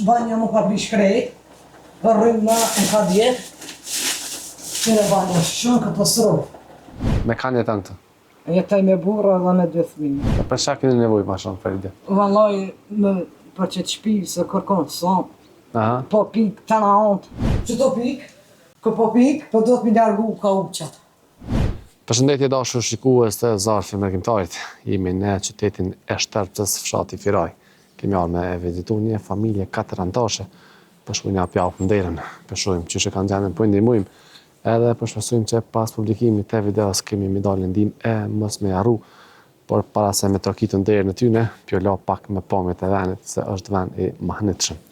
Banja më ka prish krejt, rryma e ka djeg, qyre banja shumë katastrofë. Me kan jeton këtu? Jetoj me burrë edhe me dy fëmijë. E për çka keni nevojë ma shumë Feride? Vallai më për qët shpi se kërkon sa. Aha. Po pik tana anët. Qëto pik, kë po pik, po duhet mi largu kauçat. Përshëndetje dashur shikues të Zarfi Mërgimtarit. Jemi në qytetin e Shtërpcës, fshati Firaj. Kemi ardhur me e vizitu një familje katër anëtarëshe. Po shkojmë po ja hapim derën, po shohim qysh e kanë gjendjen, po i ndihmojmë. Edhe po shpresojmë që pas publikimit të videos kemi mi dalë në ndihmë e mos me harru. Por para se me trokitën derën e tyne, pjo la pak me pamjet e venit, se është vend i mahnitshëm.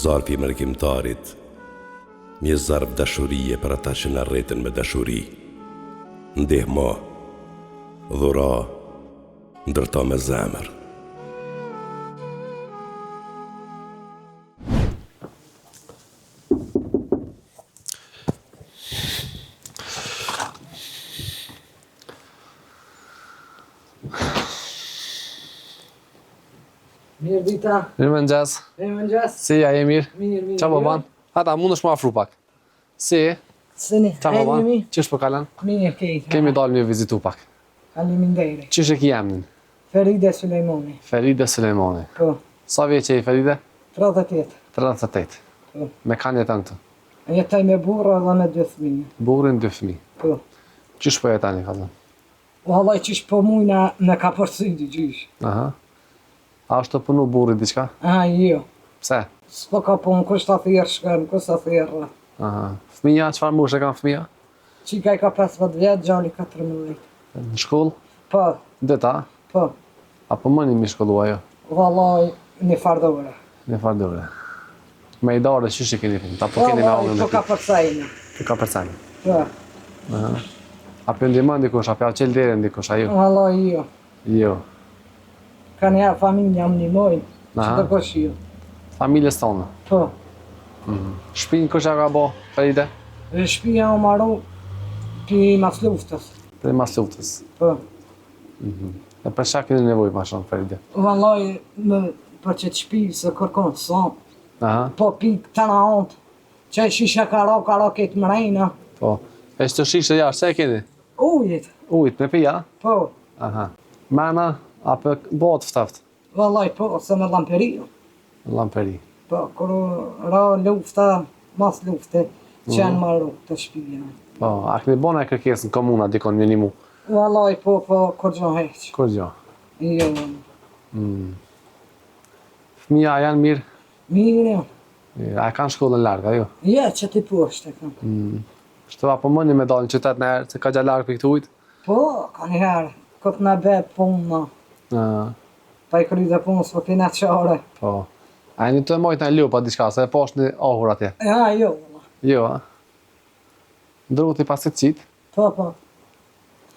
Zarfi i mërgimtarit, një zarf dashurie për ata që na rritën me dashuri. Ndihmo, dhuro, ndërto me zemër. Mirë dita. Mirë mëngjes. Mirë mëngjes. Si ja je mirë? Mirë, mirë. Ça po ban? Ata mundesh më afru pak. Si? Sini. Ça po ban? Qysh po kalon? Mirë, kejt. Kemi dalë me vizitu pak. Faleminderit. Qysh e ki emnin? Feride Sulejmani. Feride Sulejmani. Po. Sa vjeç je Feride? 38. 38. Po. Me kan jeton këtu? Jetoj me burrë edhe me dy fëmijë. Burrin dy fëmijë. Po. Qysh po jetoni kallzom? Vallai qysh po mujna me kapërcy qysh. Aha. A është tu punu burri diçka? A, jo. Pse? S'po ka punë, kush ta thirr shkon, kush ta thirr. Aha. Fëmija, çfarë moshe kanë fëmija? Çika i ka 15 vjet, djali 14. Në shkollë? Po. Dita? Po. A po muni mi shkollu a jo? Vallai, një farë dore. Një farë dore. Me i dare, qysh e keni punë? A po keni me Vallai, po kapërcejmë. Po kapërcejmë. Po. Aha. A po ndihmon dikush, a po ja çel derën dikush, a jo? Vallai, jo. Jo. Ka një familja më ndihmojnë, që të kush jo. Familjes tonë? Po. Mm. Shpinë kush e ka bo, Feride? Shpia u maru pi mas luftës. Prej mas luftës? Po. Mm E për çka keni nevojë ma shumë, Feride? Vallai, më për qët shpi se kërkon sa. Aha. Po pik tana anët. Që shisha ka ra, ka ra këtë mrejna. Po. E qëto shishe jashtë, çka e keni? Ujit. Ujit, me pi, a? Po. Aha. Mrena, a po bëhet ftoft? Vallai po, se me llamperi. Llamperi. Po, kur ra lufta, mas lufte, që janë mhm. maru të shpija. Po, a keni bo naj kërkesë në komuna dikon me nimu? Vallai po, po, kurgjo hiç. Kurgjo? Jo. Mm. Fëmija janë mirë? Mirë janë. Mirë, a e kanë shkollën larg, a jo? Jo, qëty poshtë e kanë. Mm. Shto, a po muni me dalë në qytet najherë, se ka gja larg për këtu ujtë? Po, ka njëherë, kur të na be puna. Pa i kry dhe punë, s'po kena qare. Po. A jeni tu e majtë naj lopë a diçka, se e pash një ahur atje? Ja, jo, valla. Jo, a? Drutë i pasit qitë? Po, po.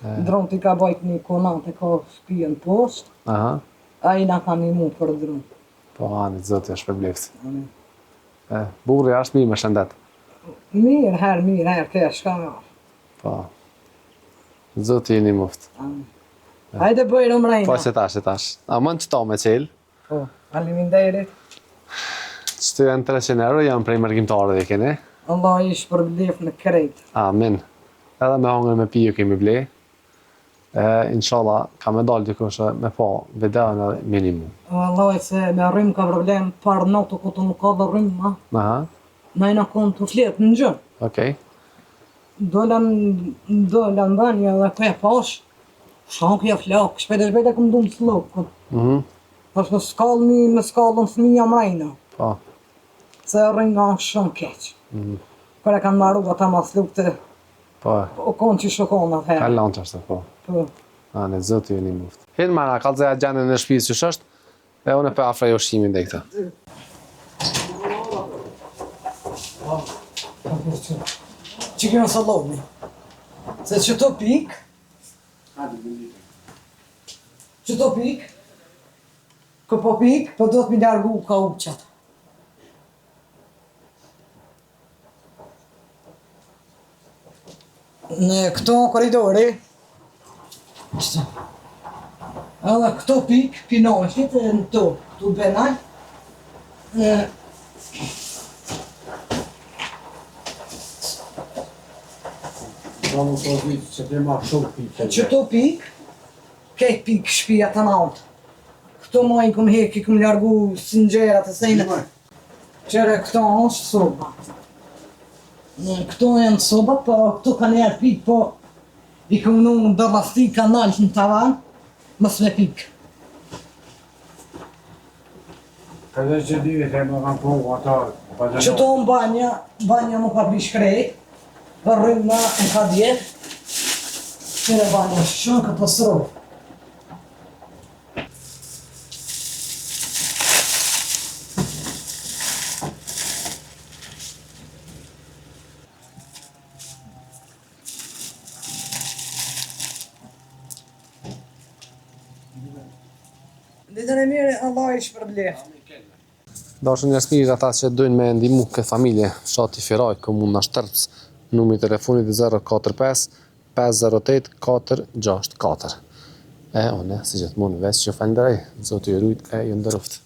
Drutë i ka bajt një kunat e ka shpijën poshtë. Aha. Ai na ka nimu për dru. Po, ani, Zoti e shpërbleftë. Amin. E, burri është mirë me shëndet. Mirë, herë, mirë, herë, keq, shka me Po. Zoti ju nimoftë. Amin. Hajde bujrum mrejna. Po, qetash, qetash. A mund qëto me qelë? Po, faleminderit. Qëto janë 300 euro, janë prej mërgimtarëve i keni. Allah i shpërbleftë krejt. Amin. Edhe me hongër me pi ju kemi ble. E, inshallah, ka me dalë dikush me pa videon edhe me nimu. Wallahi se me rrymë ka problem, par natë ku të nuk ka dhe rrymë, ma. Aha. Na jena konë tu fjetë në gjumë. Okej. Dola dola në banjë edhe ku e pash, shon kjo flakë, shpejt e shpejt e kom du në sllokë. Mm Tash me skallë një, me skallën fëmija mrejna. Po. Se rryma është shumë keq. Mm Kur e kanë maru ata mas lufte, Po. u konë që shokon atëherë. Ka lanë qashtu, po. Po. Ani, Zoti ju nimoftë. Hin mrena, kallzoja gjendjen e shtëpisë qysh është, E unë po afroj ushqimin dhe këta. Që kena salloni? Se qëto pikë? Qëto pikë? Kë po pik, po do të mi largu kauçat. Në këto korridori, qëto, edhe këto pik, pinoltit e në to, këtu benal, në Sa më po vitë që të ma shumë pikë. Qëto pik, kejt pik shpia të naltë. Këto ma i kum hek, i kum largu sinxherat e sejnet. Qëre këto është soba. Në këto janë soba, po këto kanë njerë pik, po i kum vnu do lastika nalt në tavan, mos me pik. Ka dhe që di dhe më kanë po ata, pa dhe Qëto në banja, banja më ka prish krejt, rryma e ka djeg, qëre banja shumë katastrofë. Ditën e mirë, Allah i shpërbleft. Dashur njerëz mirë ata që dojnë me ndihmu këtë familje, fshati Firaj, komuna Shtërpc, numri i telefonit 045 508 464. E unë, si gjithmonë, veç ju falenderoj, Zoti ju rujt e ju nderoftë.